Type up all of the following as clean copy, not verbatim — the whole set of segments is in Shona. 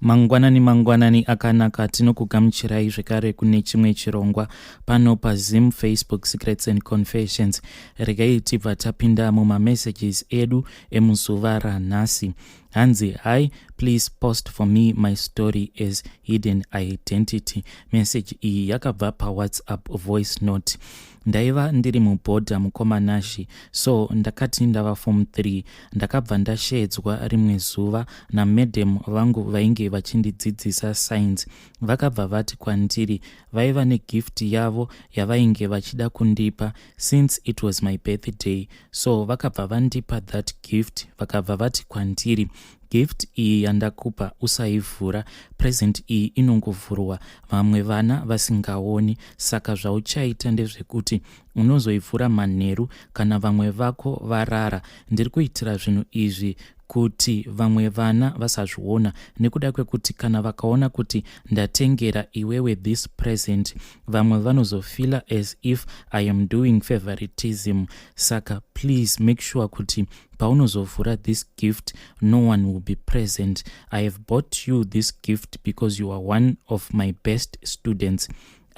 Mangwanani mangwanani akanaka, tinokugamuchirai zvekare kune chimwe chirongwa pano paZim Facebook Secrets and Confessions. Regai tibva tapinda mumamessages edu emuzuva ranhasi. Hanzi, "Hi, please post for me my story as hidden identity." Message iyi yakabva paWhatsApp voice note. Ndaiva ndiri mubhodha, mukoma Nashi. So ndakati ndava form 3, ndakabva ndashedzwa rimwe zuva namadam vangu vainge vachindidzidzisa science. Vakabva vati kwandiri vaiva negift yavo yavainge vachida kundipa since it was my birthday. So vakabva vandipa that gift. Vakabva vati kwandiri, "Gift iyi yandakupa usaivhura. Present iyi inongovhurwa vamwe vana vasingaoni. Saka zvauchaita ndezvekuti unozoivhura manheru kana vamwe vako varara. Ndiri kuitira zvinhu izvi kuti vamwe vana vasazviona, nekuda kwekuti kana vakaona kuti ndatengera iwewe this present, vamwe vanozofeela as if I am doing favoritism. Saka please make sure kuti paunozovhura this gift, no one will be present. I have bought you this gift because you are one of my best students."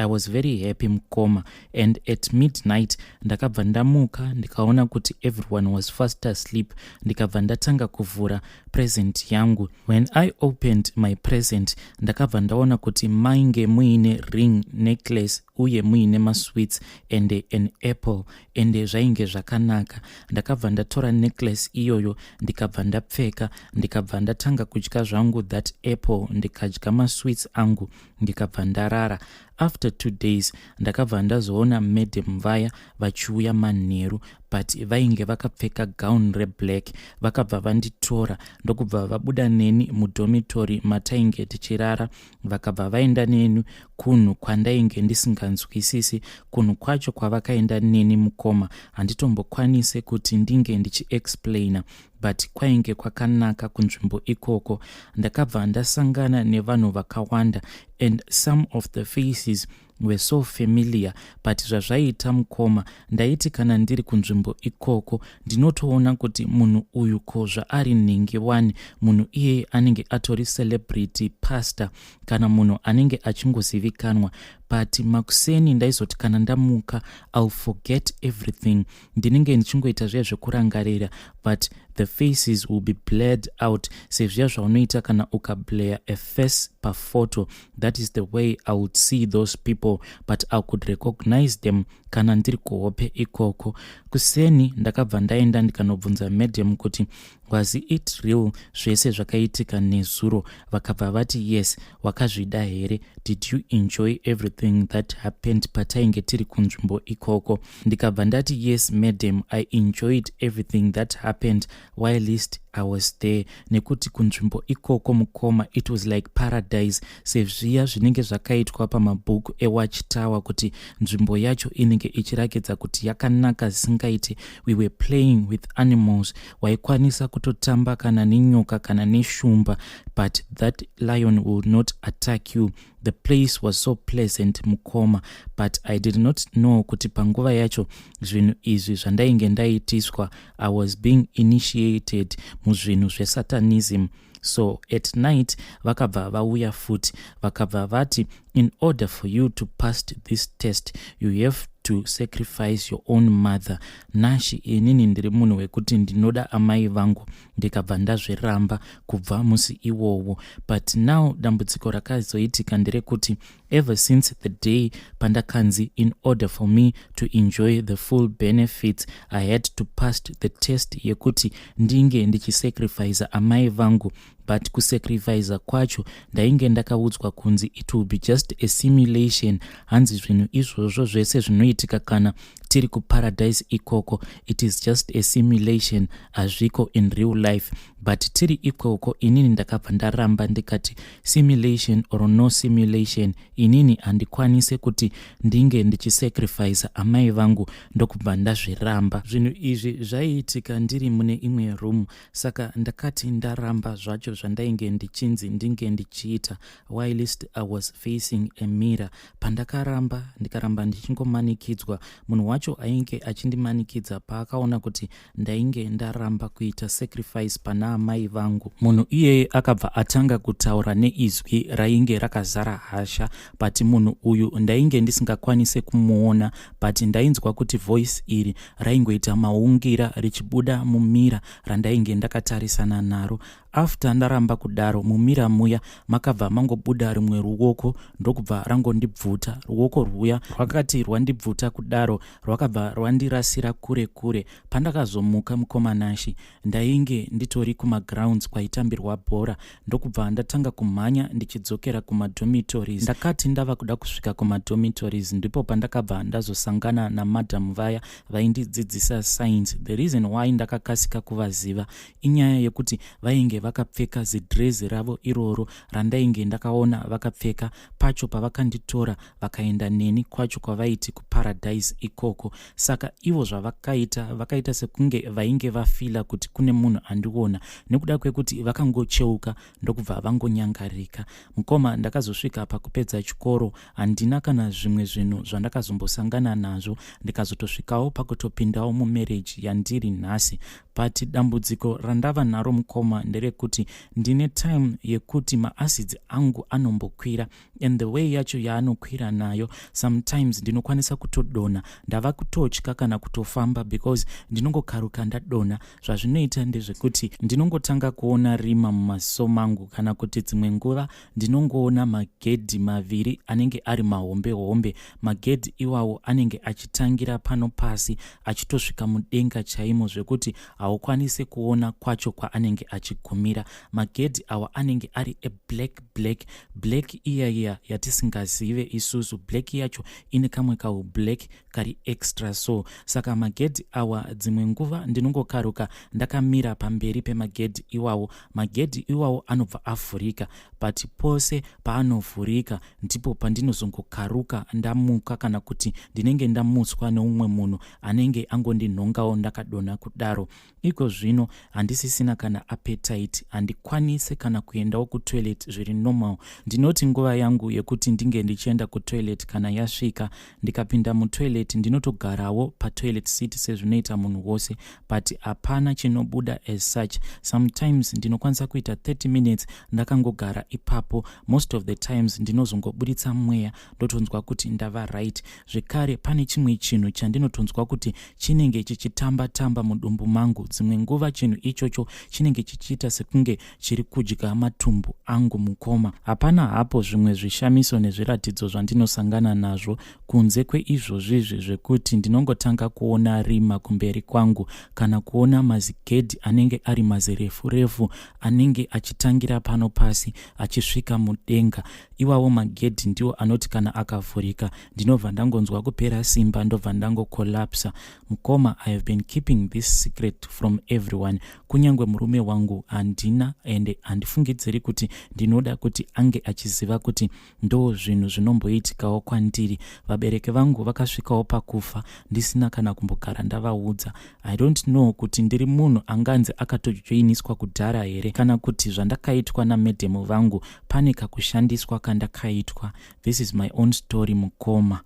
I was very happy, mukoma. And at midnight ndakabva ndamuka, ndikaona kuti everyone was fast asleep. Ndikabva ndatanga kuvhura present yangu. When I opened my present, ndakabva ndaona kuti mainge muine ring, necklace, uye muine masweets and an apple, ende zvainge zvakanaka. Ndakabva ndatora necklace iyoyo, ndikabva ndapfeka, ndikabva ndatanga kudya zvangu that apple, ndikadya masweets angu, ndikabva ndarara. After 2 days ndakabva ndazoona madam vaya vachiuya manheru, but vainge vakapfeka gown reblack. Vakabva vanditora, ndokubva vabuda neni mudormitory matainge tichirara. Vakabva vaenda neni kunhu kwandainge ndisinganzwisisi. Kunhu kwacho kwavakaenda neni, mukoma, handitombokwanise kuti ndinge ndichiexplaina, but kwainge kwakanaka kunzvimbo ikoko. Ndakabva ndasangana nevanhu vakawanda, and some of the faces were so familiar. But zvazvaita, mukoma, ndaiti kana ndiri kunzvimbo ikoko, ndinotoona kuti munhu uyu, ko zvaari nhingi wani, munhu iyeye anenge atori celebrity pastor kana munhu anenge achingozivikanwa. But makuseni ndaizoti kana ndamuka, I'll forget everything. Ndinenge ndichingoita zviya zvekurangarira, but the faces will be blurred out, sezviya zvaunoita kana ukablur a face pafoto. That is the way I would see those people, but I could recognize them kana ndiri kuhope ikoko. Kuseni ndakabva ndaenda ndikanobvunza madam kuti, "Was it real zvese zvakaitika nezuro?" Vakabva vati, "Yes. Wakazvida here? Did you enjoy everything that happened patainge tiri kunzvimbo ikoko?" Ndikabva ndati, "Yes, madam, I enjoyed everything that happened whilst I was there," nekuti kunzvimbo ikoko, mukoma, it was like paradise, sezviya zvinenge zvakaitwa pamabhuku eWatch Tower, kuti nzvimbo yacho inenge ichirakidza kuti yakanaka zvisingaiti. We were playing with animals. Waikwanisa kutotamba kana nenyoka kana neshumba, but that lion will not attack you. The place was so pleasant, mukoma. But I did not know kuti panguva yacho zvinhu izvi zvandainge ndaitiswa, I was being initiated muzvinhu zvesatanism. So at night vakabva vauya futi, vakabva vati, "In order for you to pass this test, you have to sacrifice your own mother." Nashi, inini ndiri munhu wekuti ndinoda amai vangu. Ndikabva ndazviramba kubva musi iwowo. But now dambudziko rakazoitika nderekuti ever since the day pandakanzi in order for me to enjoy the full benefits, I had to pass the test yekuti ndinge ndichisacrifica amai vangu, but kusacrifica kwacho ndainge ndakaudzwa kunzi it will be just a simulation. Hanzi zvinhu izvozvo zvese zvinoitika kana tiri kuparadise ikoko, it is just a simulation, hazviko in real life. But tiri ikoko, inini ndakabva ndaramba, ndikati, "Simulation or no simulation, Inini handikwanise kuti ndinge ndichisacrifice amai vangu, ndokubva ndazviramba. Zvinhu izvi zvaiitika ndiri mune imwe room, saka ndakati ndaramba zvacho zvandainge ndichinzi ndinge ndichiita whilst I was facing a mirror. Pandakaramba, ndikaramba ndichingomanikidzwa, munhu wacho ainge achindimanikidza paakaona kuti ndainge ndaramba kuita sacrifice pana amai vangu, munhu iyeye akabva atanga kutaura neizwi rainge rakazara hasha. But munhu uyu ndainge ndisingakwanise kumuona, but ndainzwa kuti voice iri raingoita maungira richibuda mumirror randainge ndakatarisana naro. After ndaramba kudaro, mumirror muya makabva mangobuda rimwe ruoko, ndokubva rangondibvuta. Ruoko rwuya rwakati rwandibvuta kudaro, rwakabva rwandirasira kure kure. Pandakazomuka, mukoma Nashi, ndainge nditori kumagrounds kwaitambirwa bhora, ndokubva ndatanga kumhanya ndichidzokera kumadormitories. Ndakati ndava kuda kusvika kumadormitories, ndipo pandakabva ndazosangana namadhamu vaya vaindidzidzisa science. The reason why ndakakasika kuvaziva inyaya yekuti vainge vakapfeka zidhirezi ravo iroro randainge ndakaona vakapfeka pacho pavakanditora vakaenda neni kwacho kwavaiti kuparadise ikoko. Saka ivo zvavakaita, vakaita sekunge vainge vafeela kuti kune munhu andiona, nekuda kwekuti vakangocheuka, ndokubva vangonyangarika. Mukoma, ndakazosvika pakupedza chikoro, handina kana zvimwe zvinhu zvandakazombosangana nazvo, ndikazotosvikawo pakutopindawo mumarriage yandiri nhasi. But dambudziko randava naro, mukoma, nderekuti ndine time yekuti maacids angu anombokwira, and the way yacho yaanokwira nayo, sometimes ndinokwanisa kutodonha. Ndava kutotya kana kutofamba because ndinongokaruka ndadonha. Zvazvinoita ndezvekuti ndinongotanga kuona rima mumaziso mangu, kana kuti dzimwe nguva ndinongoona magedhi maviri anenge ari mahombe hombe. Magedhi iwawo anenge achitangira pano pasi achitosvika mudenga chaimo, zvekuti haukwanisi kuona kwacho kwaanenge achigumira. Magedhi awa anenge ari eblack, black, black iya iya yatisingazive isusu. Black yacho ine kamwe kaublack kari extra. So saka magedhi awa, dzimwe nguva ndinongokaruka ndakamira pamberi pemagedhi iwawo. Magedhi iwawo anobva avhurika, but pose paanovhurika ndipo pandinozongokaruka ndamuka, kana kuti ndinenge ndamutswa neumwe munhu anenge angondinhongawo ndakadonha kudaro. Iko zvino handisisina kana appetite, handikwanisi kana kuendawo kutoilet zviri normal. Ndinoti nguva yangu yekuti ndinge ndichienda kutoilet kana yasvika, ndikapinda mutoilet, ndinotogarawo patoilet seat sezvinoita munhu wose, but hapana chinobuda as such. Sometimes ndinokwanisa kuita 30 minutes ndakangogara ipapo. Most of the times ndinozongoburitsa mweya, ndotonzwa kuti ndava right zvekare. Pane chimwe chinhu chandinotonzwa kuti chinenge chichitamba tamba mudumbu mangu. Dzimwe nguva chinhu ichocho chinenge chichiita sekunge chiri kudya matumbu angu. Mukoma, hapana hapo zvimwe zvishamiso nezviratidzo zvandinosangana nazvo kunze kweizvozvizvi zvekuti ndinongotanga kuona rima kumberi kwangu, kana kuona mazigedhi anenge ari mazirefu refu, anenge achitangira pano pasi achisvika mudenga. Iwawo magedhi ndiwo anoti kana akavhurika, ndinobva ndangonzwa kupera simba, ndobva ndangocollapsa. Mukoma, I have been keeping this secret from everyone, kunyange murume wangu handina, ende handifungidziri kuti ndinoda kuti ange achiziva kuti ndo zvinhu zvinomboitikawo kwandiri. Vabereki vangu vakasvikawo pakufa ndisina kana kumbogara ndavaudza. I don't know kuti ndiri munhu anganzi akatojoiniswa kudhara here, kana kuti zvandakaitwa namadam vangu pane kakushandiswa kandakaitwa. This is my own story, mukoma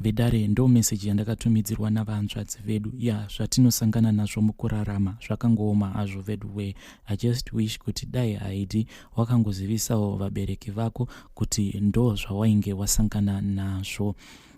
vedare. Ndo meseji yandakatumidzirwa navanzvadzi vedu. Ya, zvatinosangana nazvo mukurarama zvakangooma hazvo vedu we. I just wish kuti dai haidi wakangozivisawo vabereki vako kuti ndo zvawainge wasangana nazvo.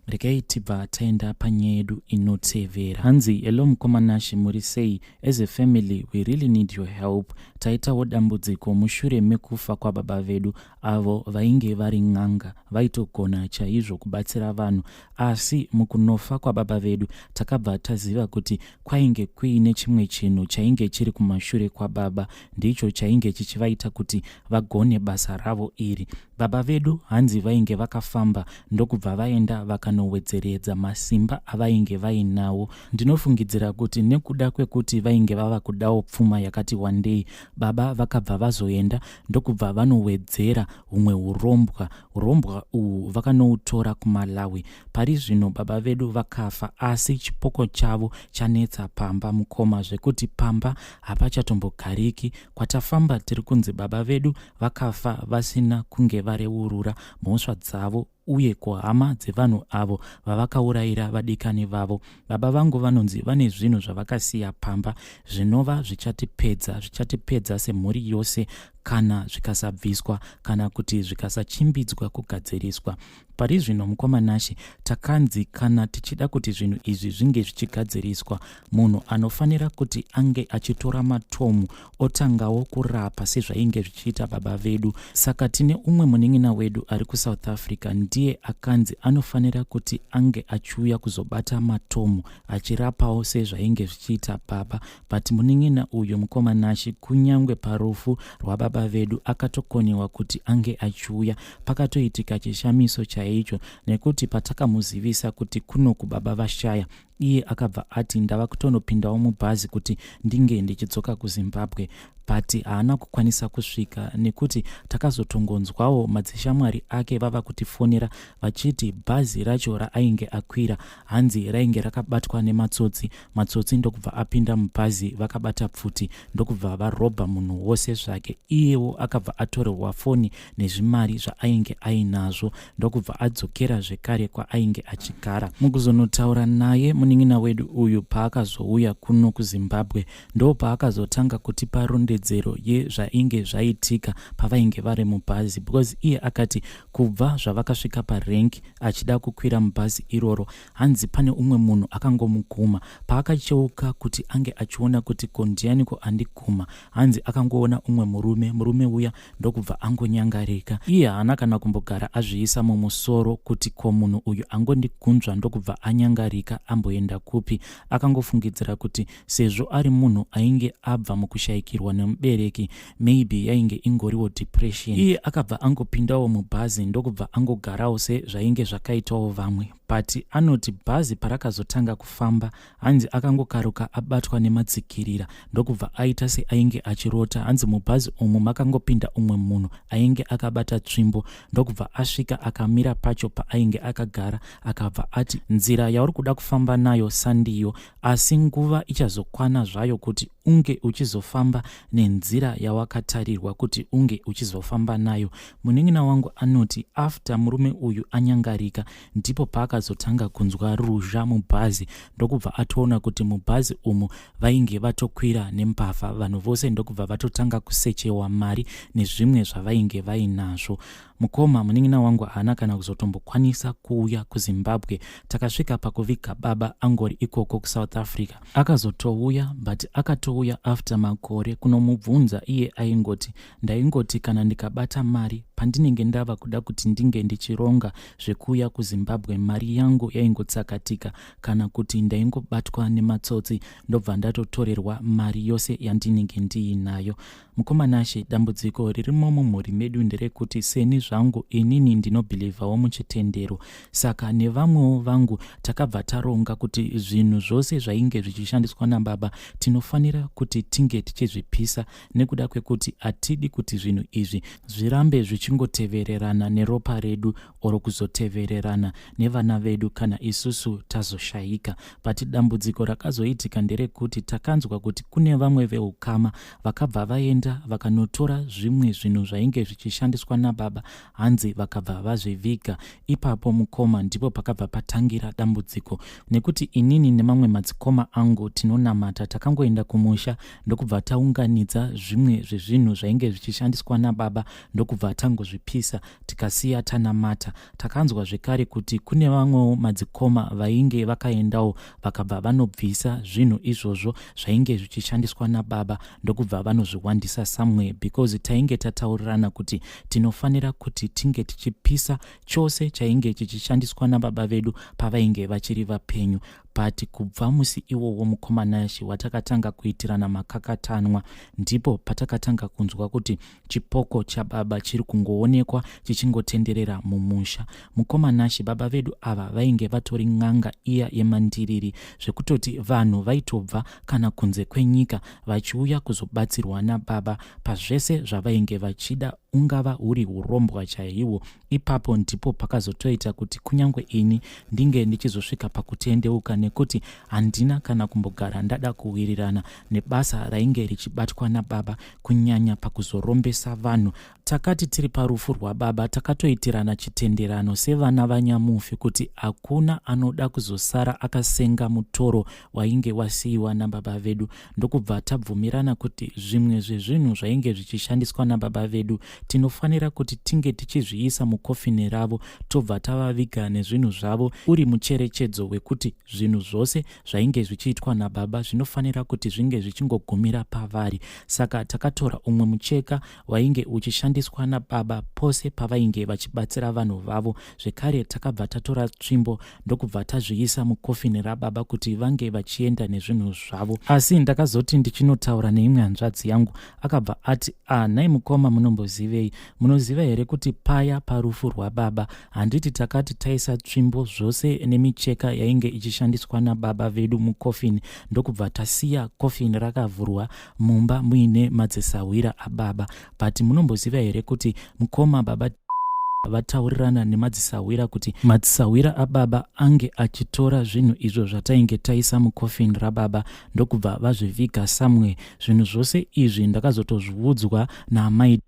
Regai tibva taenda panyaya yedu inotevera. Hanzi, "Hello mukoma Nashi, muri sei? As a family we really need your help. Taitawo dambudziko mushure mekufa kwababa vedu, avo vainge vari n'anga, vaitogona chaizvo kubatsira vanhu. Asi mukunofa kwababa vedu, takabva taziva kuti kwainge kuine chimwe chinhu chainge chiri kumashure kwababa, ndicho chainge chichivaita kuti vagone basa ravo iri. Baba vedu hanzi vainge vakafamba ndokubva vaenda vakanowedzeredza masimba avainge vainawo. Ndinofungidzira kuti nekuda kwekuti vainge vava kudawo pfuma yakati wandei, baba vakabva vazoenda ndokubva vanowedzera humwe hurombwa. Hurombwa uhu vakanoutora kuMalawi. Pari zvino baba vedu vakafa asi chipoko chavo chanetsa pamba mukoma zvekuti pamba hapachatombogariki. Kwatafamba tiri kunzi baba vedu vakafa vasina kunge vareurura mhosva dzavo uye kuhama dzevanhu avo vavakaurayira vadikani vavo. Baba vangu vanonzi vane zvinhu zvavakasiya pamba zvinova zvichatipedza zvichatipedza semhuri yose kana zvikasabviswa kana kuti zvikasachimbidzwa kugadziriswa. Pari zvino mukoma Nashe takanzi kana tichida kuti zvinhu izvi zvinge zvichigadziriswa munhu anofanira kuti ange achitora matomu otangawo kurapa sezvainge zvichiita baba vedu. Saka tine umwe munin'ina wedu ari kuSouth Africa ndiye akanzi anofanira kuti ange achiuya kuzobata matomu achirapawo sezvainge zvichiita baba but munin'ina uyu mukoma Nashe kunyangwe parufu rwababa vedu akatokoniwa kuti ange achiuya. Pakatoitika chishamiso chaicho nekuti patakamuzivisa kuti kunoku baba vashaya iye akabva ati ndava kutonopindawo mubhazi kuti ndinge ndichidzoka kuZimbabwe but haana kukwanisa kusvika nekuti takazotongonzwawo madzishamwari ake vava kutifonera vachiti bhazi racho raainge akwira hanzi rainge rakabatwa nematsotsi. Matsotsi ndokubva apinda mubhazi vakabata pfuti ndokubva varobha munhu wose zvake. Iyewo akabva atorerwa foni nezvimari zvaainge ainazvo ndokubva adzokera zvekare kwaainge achigara. Mukuzonotaura naye munin'ina wedu uyu paakazouya kuno kuZimbabwe ndopaakazotanga kutipa rondedzero yezvainge zvaitika pavainge vari mubhazi because iye akati kubva zvavakasvika parank achida kukwira mubhazi iroro hanzi pane umwe munhu akangomuguma. Paakacheuka kuti ange achiona kuti ko ndianiko andiguma, hanzi akangoona umwe murume, murume uya ndokubva angonyangarika. Iye haana kana kumbogara azviisa mumusoro kuti ko munhu uyu angondigunzva ndokubva anyangarika amboenda kupi. Akangofungidzira kuti sezvo ari munhu ainge abva mukushaikirwa nemubereki maybe yainge ingoriwo depression. Iye akabva angopindawo mubhazi ndokubva angogarawo sezvainge zvakaitawo vamwe but anoti bhazi parakazotanga kufamba hanzi akangokaruka abatwa nematsikirira ndokubva aita seainge achirota. Hanzi mubhazi umu makangopinda umwe munhu ainge akabata tsvimbo ndokubva asvika akamira pacho paainge akagara akabva ati nzira yauri kuda kufamba nayo sandiyo asi nguva ichazokwana zvayo kuti unge uchizofamba nenzira yawakatarirwa kuti unge uchizofamba nayo. Munin'ina wangu anoti after murume uyu anyangarika ndipo paakazotanga kunzwa ruzha mubhazi ndokubva atoona kuti mubhazi umu vainge vatokwira nembavha vanhu vose ndokubva vatotanga kusechewa mari nezvimwe zvavainge vainazvo. Mukoma munin'ina wangu haana kana kuzotombokwanisa kuuya kuZimbabwe. Takasvika pakuviga baba angori ikoko kuSouth Africa. Akazotouya but akatouya after makore kunomubvunza iye aingoti ndaingoti kana ndikabata mari pandinenge ndava kuda kuti ndinge ndichironga zvekuuya kuZimbabwe mari yangu yaingotsakatika kana kuti ndaingobatwa nematsotsi ndobva ndatotorerwa mari yose yandinenge ndiinayo. Mukoma Nashe, dambudziko ririmo mumhuri medu nderekuti seni zvangu inini ndinobhilivhawo muchitendero saka nevamwewo vangu takabva taronga kuti zvinhu zvose zvainge zvichishandiswa nababa tinofanira kuti tinge tichizvipisa nekuda kwekuti hatidi kuti zvinhu izvi zvirambe zvichingotevererana neropa redu or kuzotevererana nevana vedu kana isusu tazoshaika. But dambudziko rakazoitika nderekuti takanzwa kuti kune vamwe veukama vakabva vaenda vakanotora zvimwe zvinhu zvainge zvichishandiswa nababa hanzi vakabva vazviviga. Ipapo mukoma ndipo pakabva patangira dambudziko nekuti inini nemamwe madzikoma angu tinonamata takangoenda kumusha ndokubva taunganidza zvimwe zvezvinhu zvainge zvichishandiswa nababa ndokubva tangozvipisa tikasiya tanamata. Takanzwa zvekare kuti kune vamwewo madzikoma vainge vakaendawo vakabva vanobvisa zvinhu izvozvo zvainge zvichishandiswa nababa ndokubva vanozviwandisa somewhere because tainge tataurirana kuti tinofanira kuti tinge tichipisa chose chainge chichishandiswa nababa vedu pavainge vachiri vapenyu. But kubva musi iwowo, mukoma Nashe, watakatanga kuitirana makakatanwa, ndipo patakatanga kunzwa kuti chipoko chababa chiri kungoonekwa chichingotenderera mumusha. Mukoma Nashe, baba vedu ava vainge vatori n'anga iya yemandiriri, zvekutoti vanhu vaitobva kana kunze kwenyika vachiuya kuzobatsirwa nababa pazvese zvavainge vachida, ungava huri urombwa chaihwo. Ipapo ndipo pakazotoita kuti kunyange ini ndinge ndichizosvika pakutendeuka, nekuti handina kana kumbogara ndada kuwirirana nebasa rainge richibatwa nababa, kunyanya pakuzorombesa vanhu. Takati tiri parufu rwababa, takatoitirana chitenderano sevana vanyamufi kuti hakuna anoda kuzosara akasenga mutoro wainge wasiyiwa nababa vedu, ndokubva tabvumirana kuti zvimwe zvezvinhu zvainge zvichishandiswa nababa vedu tinofanira kuti tinge tichizviisa mukofini ravo, tobva tavaviga nezvinhu zvavo, uri mucherechedzo wekuti zvinhu zvose zvainge zvichiitwa nababa zvinofanira kuti zvinge zvichingogumira pavari. Saka takatora umwe mucheka wainge uchishandiswa nababa pose pavainge vachibatsira vanhu vavo. Zvekare takabva tatora tsvimbo, ndokubva tazviisa mukofini rababa kuti vange vachienda nezvinhu zvavo. Asi ndakazoti ndichinotaura neimwe hanzvadzi yangu, akabva ati, "A, nhai mukoma, munombozivei? Munoziva here kuti paya parufu rwababa, handiti takati taisa tsvimbo zvose nemicheka yainge ichishandiswa nababa vedu mukofini, ndokubva tasiya kofini rakavhurwa mumba muine madzisahwira ababa? But munomboziva here kuti, mukoma, baba vataurirana nemadzisahwira kuti madzisahwira ababa ange achitora zvinhu izvo zvatainge taisa mukofini rababa, ndokubva vazviviga somewhere? Zvinhu zvose izvi ndakazotozviudzwa naamai.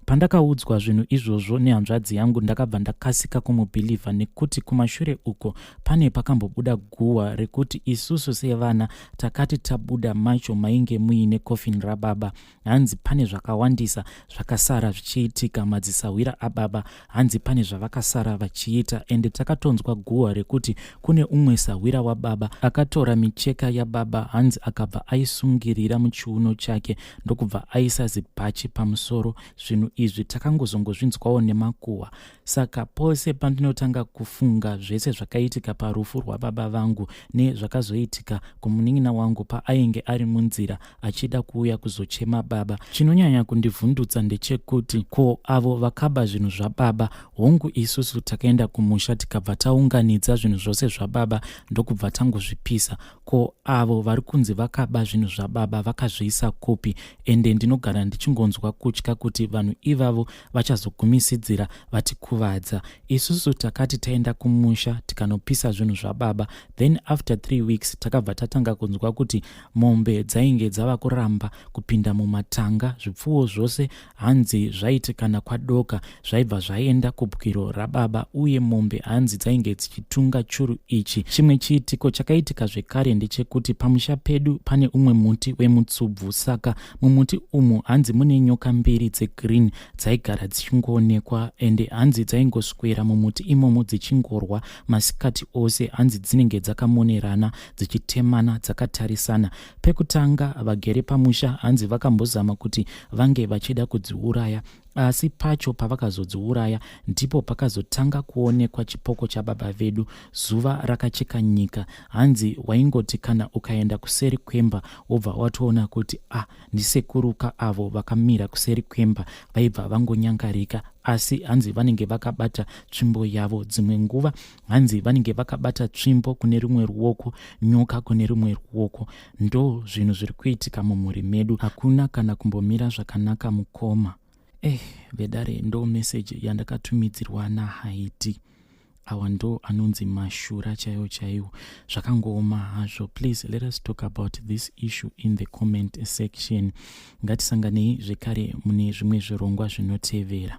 Pandakaudzwa zvinhu izvozvo nehanzvadzi yangu, ndakabva ndakasika kumubhilivha, nekuti kumashure uko pane pakambobuda guhwa rekuti isusu sevana takati tabuda macho mainge muine kofini rababa, hanzi pane zvakawandisa zvakasara zvichiitika. Madzisahwira ababa hanzi pane zvavakasara vachiita, ende takatonzwa guhwa rekuti kune umwe sahwira wababa akatora micheka yababa, hanzi akabva aisungirira muchiuno chake, ndokubva aisa zibhachi pamusoro. Zvinhu izvi takangozongozvinzwawo nemakuhwa. Saka pose pandinotanga kufunga zvese zvakaitika parufu rwababa vangu nezvakazoitika kumunin'ina wangu paainge ari munzira achida kuuya kuzochema baba, chinonyanya kundivhundutsa ndechekuti, ko avo vakaba zvinhu zvababa? Hongu, isusu takaenda kumusha, tikabva taunganidza zvinhu zvose zvababa, ndokubva tangozvipisa. Ko avo vari kunzi vakaba zvinhu zvababa vakazviisa kupi? Ende ndinogara ndichingonzwa kutya kuti vanhu ivavo vachazogumisidzira vatikuvadza. Isusu takati taenda kumusha tikanopisa zvinhu zvababa, then after 3 weeks takabva tatanga kunzwa kuti mombe dzainge dzava kuramba kupinda mumatanga. Zvipfuwo zvose hanzi zvaiti kana kwadoka zvaibva zvaenda kubwiro rababa, uye mombe hanzi dzainge dzichitunga churu ichi. Chimwe chiitiko chakaitika zvekare ndechekuti pamusha pedu pane umwe muti wemutsubvu. Saka mumuti umu hanzi mune nyoka mbiri dzegreen dzaigara dzichingoonekwa, ende hanzi dzaingoswera mumuti imomo dzichingorwa masikati ose. Hanzi dzinenge dzakamonerana, dzichitemana dzakatarisana. Pekutanga vagere pamusha hanzi vakambozama kuti vange vachida kudziuraya, asi pacho pavakazodziuraya ndipo pakazotanga kuonekwa chipoko chababa vedu. Zuva rakacheka nyika, hanzi waingoti kana ukaenda kuseri kwemba, wobva watoona kuti, "Ah, ndisekuruka avo vakamira kuseri kwemba." Vaibva vangonyangarika, asi hanzi vanenge vakabata tsvimbo yavo. Dzimwe nguva hanzi vanenge vakabata tsvimbo kune rumwe ruoko, nyoka kune rumwe ruoko. Ndo zvinhu zviri kuitika mumhuri medu, hakuna kana kumbomira zvakanaka, mukoma. Vedare, ndo meseji yandakatumidzirwa naHaiti. Awa ndo anonzi mashura chaiwo chaiwo. Zvakangooma hazvo. Please let us talk about this issue in the comment section. Ngatisanganei zvekare mune zvimwe zvirongwa zvinotevera.